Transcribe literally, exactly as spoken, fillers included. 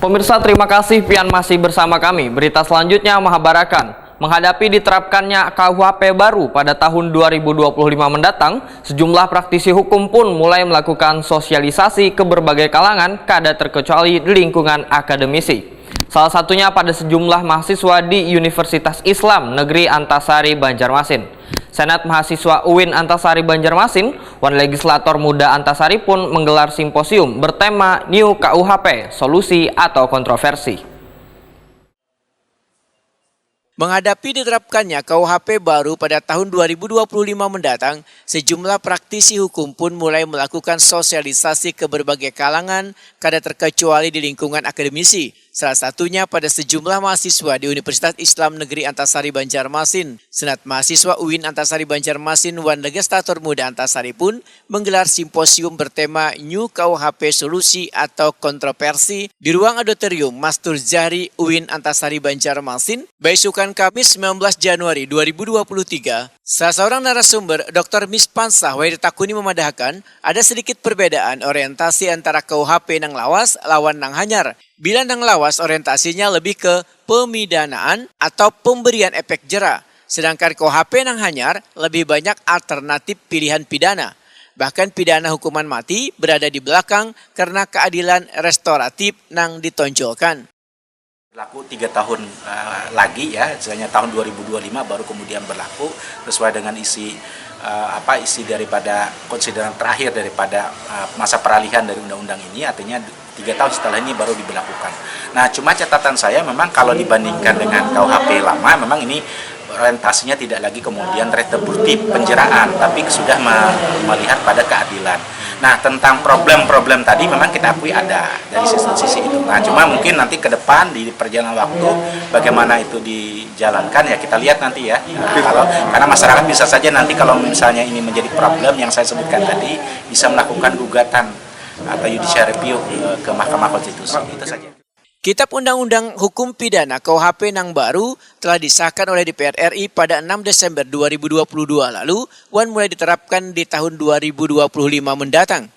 Pemirsa, terima kasih pian masih bersama kami. Berita selanjutnya mahabarakan, menghadapi diterapkannya K U H P baru pada tahun dua ribu dua puluh lima mendatang, sejumlah praktisi hukum pun mulai melakukan sosialisasi ke berbagai kalangan, kada terkecuali di lingkungan akademisi. Salah satunya pada sejumlah mahasiswa di Universitas Islam Negeri Antasari Banjarmasin. Senat Mahasiswa UIN Antasari Banjarmasin wan Legislator Muda Antasari pun menggelar simposium bertema New K U H P, Solusi atau Kontroversi. Menghadapi diterapkannya K U H P baru pada tahun dua ribu dua puluh lima mendatang, sejumlah praktisi hukum pun mulai melakukan sosialisasi ke berbagai kalangan, kada terkecuali di lingkungan akademisi. Salah satunya pada sejumlah mahasiswa di Universitas Islam Negeri Antasari Banjarmasin. Senat Mahasiswa UIN Antasari Banjarmasin wan Legislator Muda Antasari pun menggelar simposium bertema New K U H P, Solusi atau Kontroversi di ruang auditorium Mastur Zahri UIN Antasari Banjarmasin, baisukan Kamis sembilan belas Januari dua ribu dua puluh tiga. Salah seorang narasumber, Doktor Mispansah Wahid Takuni, memadahakan ada sedikit perbedaan orientasi antara K U H P nang lawas lawan nang hanyar. Bila nang lawas orientasinya lebih ke pemidanaan atau pemberian efek jera, sedangkan K U H P nang hanyar lebih banyak alternatif pilihan pidana. Bahkan pidana hukuman mati berada di belakang karena keadilan restoratif nang ditonjolkan. Berlaku tiga tahun uh, lagi, ya, istilahnya tahun dua ribu dua puluh lima baru kemudian berlaku sesuai dengan isi uh, apa isi daripada konsideran terakhir daripada uh, masa peralihan dari undang-undang ini, artinya tiga tahun setelah ini baru diberlakukan. Nah, cuma catatan saya memang kalau dibandingkan dengan K U H P lama, memang ini orientasinya tidak lagi kemudian retributif, penjeraan, tapi sudah melihat pada keadilan. Nah, tentang problem-problem tadi memang kita akui ada dari sisi, sisi itu. Nah, cuma mungkin nanti ke depan di perjalanan waktu bagaimana itu dijalankan, ya kita lihat nanti, ya. Nah, kalau karena masyarakat bisa saja nanti kalau misalnya ini menjadi problem yang saya sebutkan tadi, bisa melakukan gugatan atau judicial review eh, ke Mahkamah Konstitusi. Itu saja. Kitab Undang-Undang Hukum Pidana K U H P nang baru telah disahkan oleh D P R R I pada enam Desember dua ribu dua puluh dua lalu wan mulai diterapkan di tahun dua ribu dua puluh lima mendatang.